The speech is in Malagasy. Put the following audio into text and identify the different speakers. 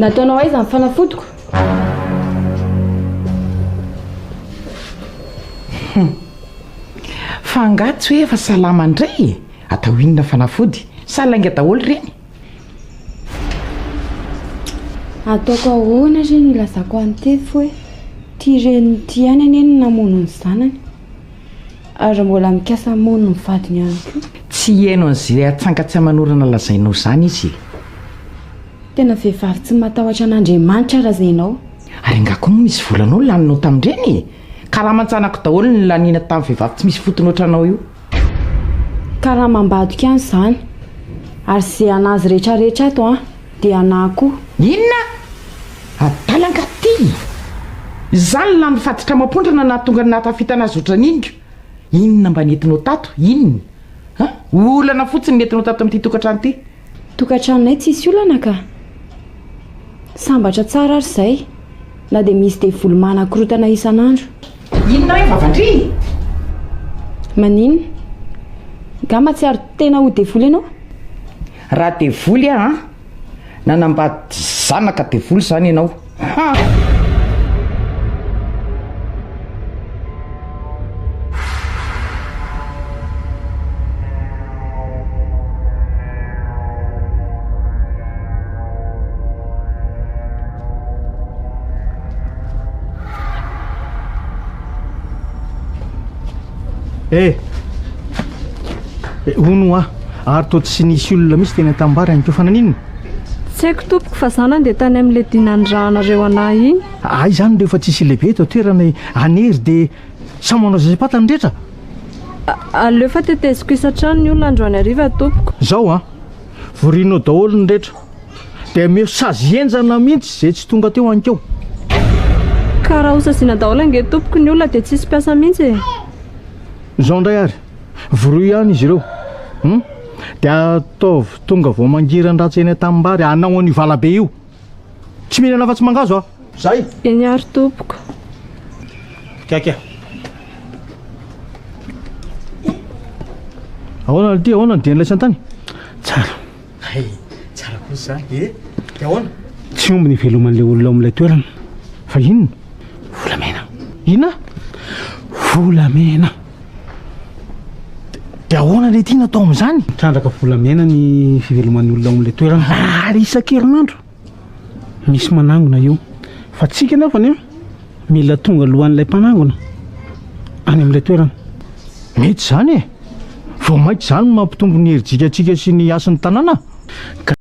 Speaker 1: Nataonao aiza ny fanafodiko?
Speaker 2: Fa angaha tsy hoe efa salama indray e? Atao inona fanafody? Sa lainga daholo ireny?
Speaker 1: Ataoko ahoana re no ilazako an'i Tefy hoe ity reniny ity ihany anie no namono ny zanany ary mbola mikasa hamono ny vadiny ihany koa.
Speaker 2: Tsy hihaino an'izay atsanga tsy aman'orana lazainao izany izy e!
Speaker 1: Tena vehivavy tsy matahotra an'Andriamanitra raha izay ianao.
Speaker 2: Ary angaha koa moa misy volanao laninao tamin'ireny e? Karaman-tsanako daholo ny laniana tamin'ny vehivavy tsy misy fotony ohatranao io.
Speaker 1: Karamam-badiko ihany izany. Ary izay an'azy rehetrarehetra ato an, dia anà koa.
Speaker 2: Inona? Adala angaha ty? Izany lany faditra amam-pondrana nahatonga ny nahatafitana azy ohatran'iny ko. Inona mba nentinao tato? Inona? An? Olana fotsiny nentinao tato amin'ity tokantrano ity.
Speaker 1: Tokantranonay tsisy olana ka! Sambatra tsara ary izay, na dia misy devoly manakorotana isan'andro.
Speaker 2: Inona hoe vavan-dry?
Speaker 1: Maninona? Nga mahatsiaro tena ho devoly ianao?
Speaker 2: Raha devoly aho an! Nanambady zanaka devoly izany ianao. Ha!
Speaker 3: Eh! Hono hoa, ary toa tsy nisy olona mihitsy teny an-tanimbary any koa fa naninona?
Speaker 4: Tsy haiko tompoko fa za nandeha tany amin'ilay dia nanirahanareo anah iny.
Speaker 3: Hay izany rehefa tsisy lehibe eto an-toerana hanery dia samy manao izay patany rehetra?
Speaker 4: Aleo fa teteziko isan-trano ny olona androany hariva tompoko.
Speaker 3: Zao an! Vorinao daholo ny rehetra dia omeo sazy henjana mihitsy izay tsy tonga teo ankeo.
Speaker 4: Ka raha hosaziana daholo ange tompoko ny olona dia tsisy mpiasa mihitsy e!
Speaker 3: Izao indray ary, vorio ihany izy ireo hum! Dia ataovy tonga vao mangiran-dratsy eny an-tanimbary hanao an'io valabe io. Tsy mihinana afa-tsy mangahazo aho. Zay!
Speaker 4: Eny ary tompoko.
Speaker 3: Kiakia. Ahoana ity? Ahoana ny dian'ilay santany?
Speaker 5: Tsara.
Speaker 3: Hay, tsara kosa izany. E, dia ahoana?
Speaker 5: Tsy omby ny iveloman'ilay olona ao amin'ilay toerana.
Speaker 3: Fa inona?
Speaker 5: Volamena.
Speaker 3: Inona?
Speaker 5: Volamena.
Speaker 3: Dia ahoana ilay tiana atao amin'izany?
Speaker 5: Mitrandraka volamena ny fiveloman'ny olona ao amin'ilay toerana. Ary isan-kerinandro misy manangona io. Fa tsika anefa anie mila tonga alohan'ilay mpanangona any amin'ilay toerana.
Speaker 3: Mety izany e! Vao mainka izany no mampitombo ny herijika antsika sy ny hasin'ny tanàna.
Speaker 5: Ka.